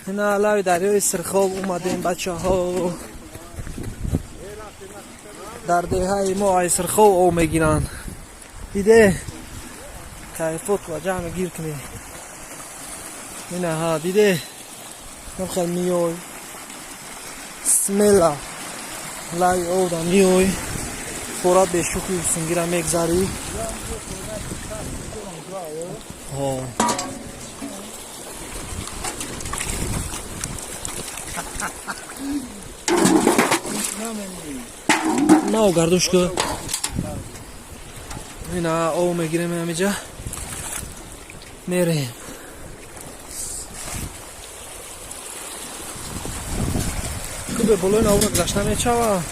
Ина лави дарёи Сирхоб омадем, бачаҳо. Дар деҳаи мо ай Сирхоб об мегиранд. Диде, кайфот ва ҷамъ гир кунӣ. Инаҳа, диде, хел миёй, смело лави обда миёй, фора бешухи сунгира мегзарӣ. Нав гардуш ку. Ина об мегирем, ҳамиҷа мерем. Кубе болои навра гузашта мечава.